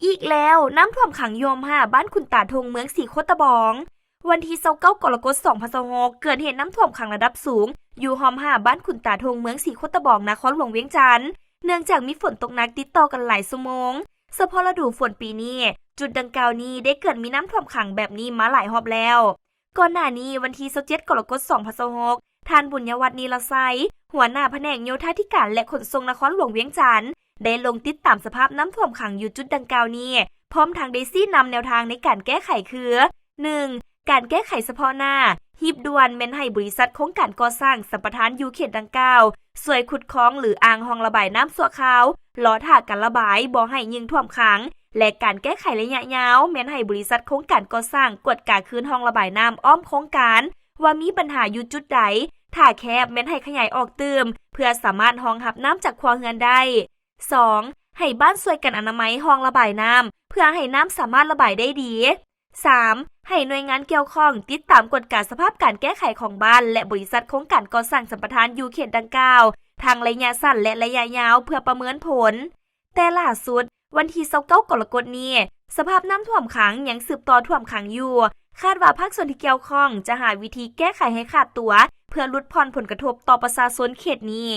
ອີກແລ້ວ, ນ້ຳຖ້ວມຂັງຢູ່ຮ່ອມຫ້າ ບ້ານຂຸນຕາທົ່ງ ເມືອງສີໂຄດຕະບອງ. ວັນທີຊາວເກົ້າ ກໍລະກົດ ສອງພັນຊາວຫົກ ເກີດເຫດນ້ຳຖ້ວມຂັງລະດັບສູງ ຢູ່ຮ່ອມຫ້າ ບ້ານຂຸນຕາທົ່ງ ເມືອງສີໂຄດຕະບອງ ນະຄອນຫຼວງວຽງຈັນ ເນື່ອງຈາກມີຝົນຕົກໜັກຕິດຕໍ່ກັນຫຼາຍຊົ່ວໂມງ. ສະເພາະລະດູຝົນປີນີ້, ຈຸດດັ່ງກ່າວນີ້ໄດ້ເກີດມີນ້ຳຖ້ວມຂັງແບບນີ້ມາຫຼາຍຮອບແລ້ວ. ກ່ອນໜ້ານີ້, ວັນທີຊາວເຈັດ ກໍລະກົດ ສອງພັນຊາວຫົກ ທ່ານ ບຸນຍະວັດ ນີລະໄຊ ຫົວໜ້າພະແນກໂຍທາທິການ ແລະ ຂົນສົ່ງນະຄອນຫຼວງວຽງຈັນ ໄດ້ລົງຕິດຕາມສະພາບນ້ຳຖ້ວມຂັງຢູ່ຈຸດດັ່ງກ່າວນີ້, ພ້ອມທັງໄດ້ຊີ້ນຳແນວທາງໃນການແກ້ໄຂຄື ໜຶ່ງ ການແກ້ໄຂສະເພາະໜ້າ, ຮີບດ່ວນແມ່ນໃຫ້ບໍລິສັດໂຄງການກໍ່ສ້າງສຳປະທານຢູ່ເຂດດັ່ງກ່າວ ຊ່ວຍຂຸດຄອງ ຫຼື ອ່າງຮ່ອງລະບາຍນ້ຳຊົ່ວຄາວ ລໍຖ້າການລະບາຍ ບໍ່ໃຫ້ຍິ່ງຖ້ວມຂັງ ແລະ ການແກ້ໄຂໄລຍະຍາວ ແມ່ນໃຫ້ບໍລິສັດໂຄງການກໍ່ສ້າງກວດກາຄືນຮ່ອງລະບາຍນ້ຳອ້ອມໂຄງການ ວ່າມີບັນຫາຢູ່ຈຸດໃດ, ຖ້າແຄບແມ່ນໃຫ້ຂະຫຍາຍອອກຕື່ມ ເພື່ອສາມາດຮອງຮັບນ້ຳຈາກຄົວເຮືອນໄດ້. ສອງ ໃຫ້ບ້ານຊ່ວຍກັນອະນາໄມຮ່ອງລະບາຍນ້ຳ ເພື່ອໃຫ້ນ້ຳສາມາດລະບາຍໄດ້ດີ. ສາມ ໃຫ້ໜ່ວຍງານກ່ຽວຂ້ອງຕິດຕາມກວດກາສະພາບການແກ້ໄຂຂອງບ້ານ ແລະ ບໍລິສັດໂຄງການກໍ່ສ້າງສຳປະທານຢູ່ເຂດດັ່ງກ່າວ ທັງໄລຍະສັ້ນ ແລະ ໄລຍະຍາວ ເພື່ອປະເມີນຜົນ. ແຕ່ລ່າສຸດ, ວັນທີຊາວເກົ້າ ກໍລະກົດນີ້, ສະພາບນ້ຳຖ້ວມຂັງຍັງສືບຕໍ່ຖ້ວມຂັງຢູ່. ຄາດວ່າພາກສ່ວນທີ່ກ່ຽວຂ້ອງຈະຫາວິທີແກ້ໄຂໃຫ້ຂາດຕົວ ເພື່ອຫຼຸດຜ່ອນຜົນກະທົບຕໍ່ປະຊາຊົນເຂດນີ້.